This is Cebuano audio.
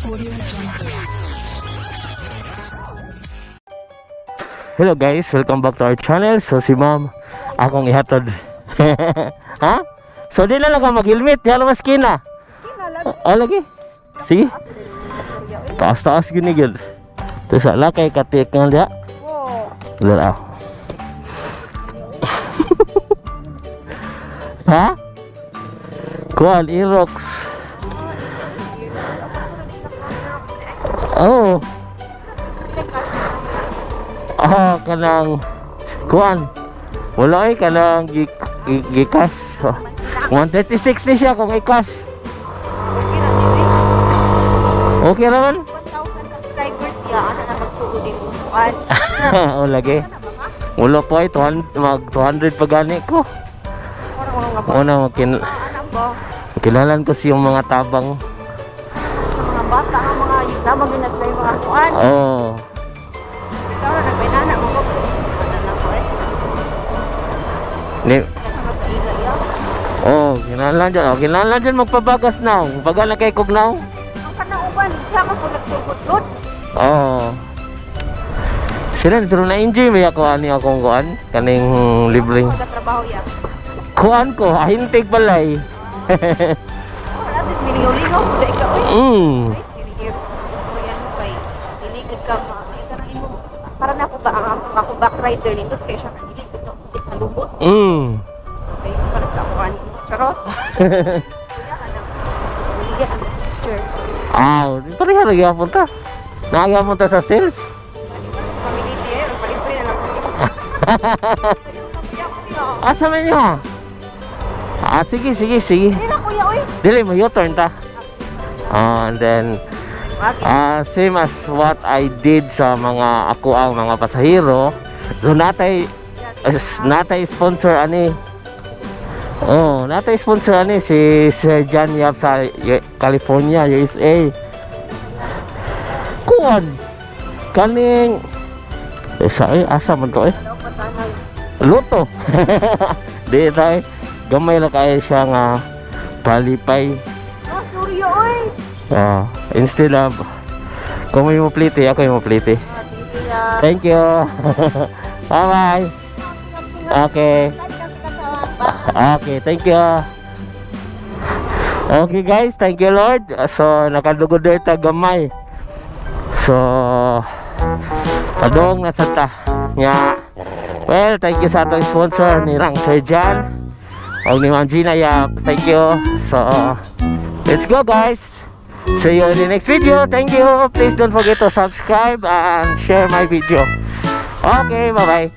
Audio Jungle. Hello guys, welcome back to our channel. So si ma'am, akong ihatod. Ha? So di na lang ka mag-helmet, yan mas kina. Oh, lagi. Sige. Taas-taas gini gyud. To sa lakay katik nga diha. Wala. Ha? Kuan Aerox. Oh. Ah, kanang kuan. Wala ay kanang gi, gi, gi cash. Oh. 136 ni siya kung i-cash. Okay naman. 1,000 subscribers niya, ano na magsuod din mo kuan. O lagi. Wala pa ay 200, mag 200 pa gani ko. Una Ano ba? Kilalan ko siyang mga tabang. Sa mga bata ang mga tabang yun na sila yung mga kuan. Oh. Ikaw na nagbaynana mo ko. Ano na ko eh. Ni Kasama sa ila iya. Oh, kinahanglan dyan. Oh, kinahanglan dyan magpabagas now. Baga na kay kog now. Ang kanauban, siya man po nagsugod gud. Oo. Sila pero na-enjoy may ako ani akong kuan kaning libreng Magkatrabaho iya. Kuan ko ahintig balay. Oh, at least milingaw-lingaw ko dai ka oy. Ay, sige. Kuya mo kay dili gud ka ma. Ay, kanang imo para na ako ba ang ako back rider nindot kay siya dili gud na sakit sa lubot. Okay, para sa ako ani. Charot. Kuya anang Kuya ang texture. Ah, pareha ra gyapon ta. Nagyapon ta sa sales. Pamiliti eh, palibre na lang. Asa man niyo? Ah, sige, sige, sige. Hindi na kuya, oy. Dili mo U-turn ta. Ah, and then same as what I did sa mga ako ang mga pasahero. So natay sponsor ani. Oh, natay sponsor ani si Sir John Yap sa California, USA. Kuan kaning eh, sa eh, asa man to eh? Luto. Di tay gamay lang kay siya nga palipay. Oh, sorry, oy. Ah, instead of kung may mo plite, ako yung mo plite. Thank you, Thank you. Bye-bye. Okay. Okay, thank you. Okay guys, thank you Lord. So, nakadugod na ito gamay. So, padong na sa ta. Nga. Well, thank you sa atong sponsor ni Rang Sir John. O ni Ma'am Gina Yap. Thank you. So, let's go guys. See you in the next video. Thank you. Please don't forget to subscribe and share my video. Okay, bye-bye.